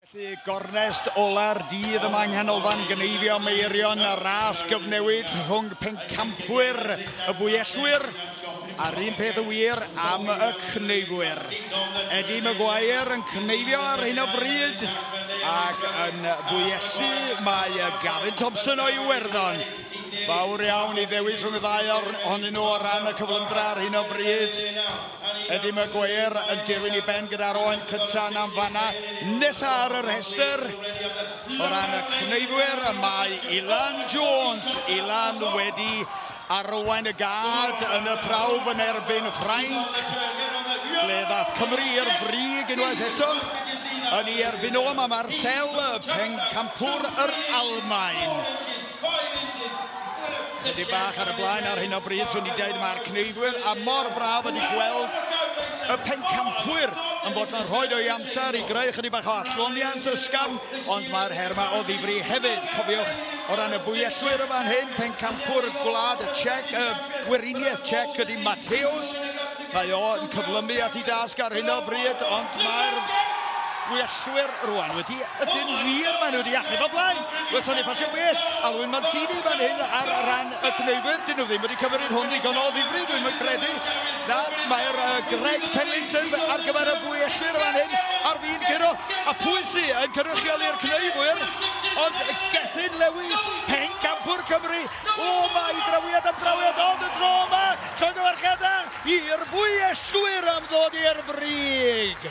Felly, gornest ola'r dydd yma yng Nghanolfan Gneifio Meirion, y ras gyfnewid rhwng pencampwyr y bwyellwyr a'r un peth yn wir am y cneifwyr. Eddie Maguire yn cneifio ar hyn o bryd ac yn bwyellu mae Gavin Thompson o Iwerddon. Fawr iawn i ddewis rhwng y ddau ohonyn nhw o ran y cyflymdra ar hyn o bryd. Eddie Maguire yn dirwyn i ben gyda'r oen cyntaf yn am fanna. Nesa ar y rhestr o ran y cneifwyr mae Ilan Jones. Ilan wedi arwain y gad yn y prawf yn erbyn Ffrainc, ble ddath Cymru i'r brig unwaith eto. Yn ei erbyn o mae Marcel, pencampwr yr Almaen. Chydig bach ar y blaen ar hyn o bryd, swn i'n deud, mae'r cneifwyr, a mor braf ydi gweld y pencampwyr yn bod yn rhoi o'i amser i greu chydig bach o allgoniant ysgafn, ond mae'r her yma o ddifri hefyd. Cofiwch, o ran y bwyellwyr y fan hyn, pencampwr gwlad y Czech, y Gweriniaeth Czech ydi Mateus. Mae o yn cyflymu at ei dasg ar hyn o bryd, ond mae'r bwyellwyr rwan wedi, ydyn wir, maen nhw wedi achub o blaen. Welson ni ffasiwn beth, Alwyn Mancini fan hyn ar ran y cneifwyr, dyn nhw ddim wedi cymryd hwn ddigon o ddifri, dwi'n yn credu. Na, mae'r Greg Pennington ar gyfer y bwyellwyr fan hyn ar fin curo, a pwy sy yn cynrychioli'r cneifwyr, ond Gethin Lewis, pencampwr Cymru. O, mae drawiad am drawiad, ond y tro yma, llongyfarchiadau i'r bwyellwyr am ddod i'r brig.